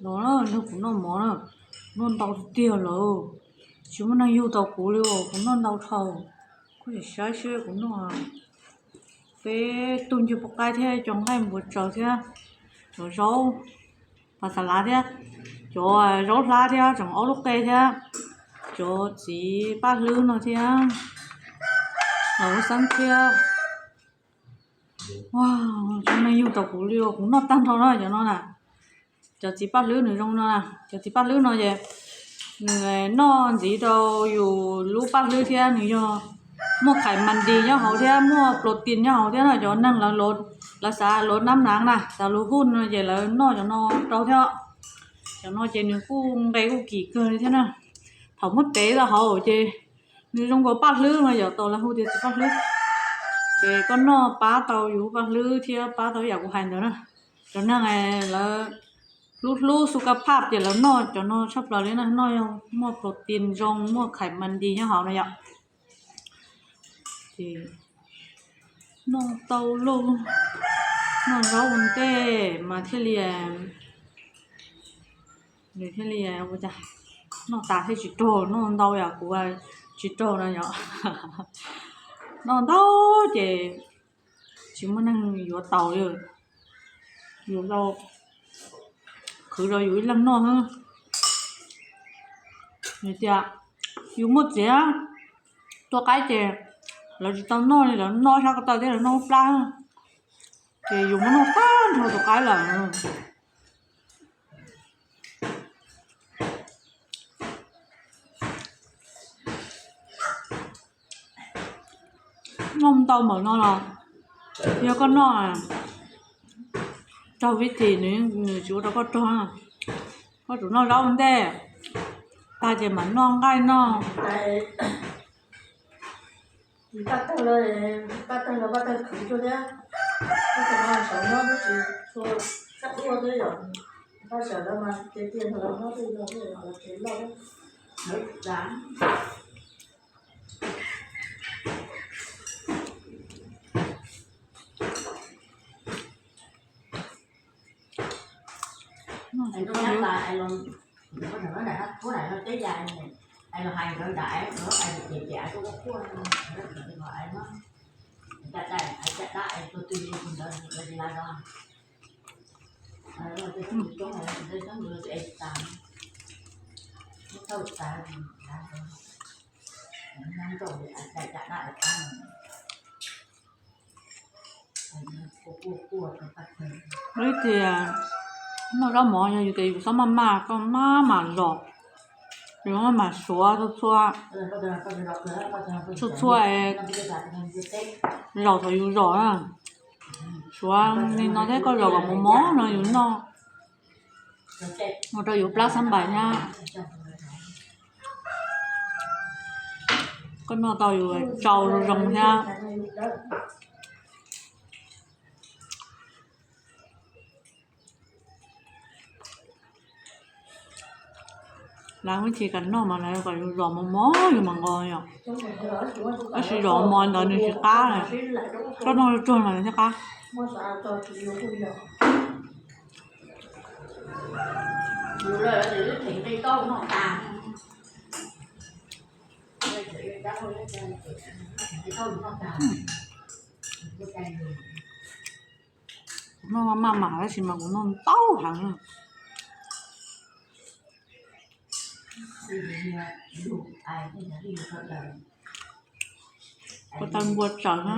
Los na, nrog kuv noj mov na, noj ntau tiag tiag lawm. Tsis muaj neeg yug tau kuv li os, kuv noj ntau dhau. Koj sim saib seb kuv noj. Peb tug ncig pub qaib thiab cov nqaij npua tsaws thiab, cov zaub pas xas lav thiab, cov zaub hlab thiab tseem ob lub qe thiab, cov txiv paj hlwb no thiab, los lub xeeb thiab. Tsis muaj neeg yug tau kuv li os, kuv noj tag nrho na cov no na. Cov txiv paj hlwb nws zoo no na, cov txiv paj hlwb no ces nws noj ntxiv rau yus lub paj hlwb thiab nws yog muaj khais mas dis nyob hauv thiab muaj protein nyob hauv thiab na. Cov neeg lawv xav luas nab nav na, xav luas huj no ces lawv noj cov no rau thiab. Cov no ces nws kuj nqe kuj kim kawg li thiab na. Thaum muab tev los hauv ces nws zoo nkaus paj hlwb no, yog tau lawv hu tias txiv paj hlwb. Ces koj noj pab tau yus paj hlwb thiab pab tau yam kuv hais ntawd na. Cov neeg lawv hlub hlub xu ka phaj ces lawv noj cov no tshaj plaws li na, noj yog muaj protein zoo, muaj khais mas dis nyob hauv no yom. Ces noj tau lauj, noj zaub ua ntej mas thiaj li, nws thiaj li ua cas, noj tas thiaj tsis raug, noj ntau yam kuv tsis raug no yom. Noj ntau ces tsis muaj neeg yuav taus li. Yus tau khwv rau yus ib leeg noj xwb. Nws tias yus muaj txiv tua qaib ces lawv tsis tau noj li, lawv noj sab ko taw thiab lawv noj lub plab, ces yus muab noj tag nrho tus qaib lawm. Noj ntau npaum no los yog koj noj raug vib tis nws tsis ua rau koj raug. Koj tsum noj zaub ua ntej, tag ces mam noj nqaij noj. Paj tawg los paj tawg los paj tawg khwv tuaj thiab. Paj tawg no saum nyob twb tsis tshua sab tuaj thiab yom. Paj tawg lawv mas tiag tiag los nyob twj yog los kev loj lawv txav. Ib tias noj zaub mov yog yus tias yus txhob maj maj, koj maj mam zom, yus maj mam suav txhua txhua, txhua txhua zaum thaum yus zom na, suav li no thiab koj zom kom mos mos no yus noj ua rau yus plab xab npais thiab. Koj noj tau yus tsau zoo zoo thiab. Lawv muab tsis kam noj mas lawv kom yus zom mos mos yus mam nqos yom. Tab sis zom mos ntawd nws tsis qab, koj noj tsuag mas nws thiaj qab. Kuv noj maj mam tab sis mas kuv noj ntau heev. Ko taw npua tsawv na.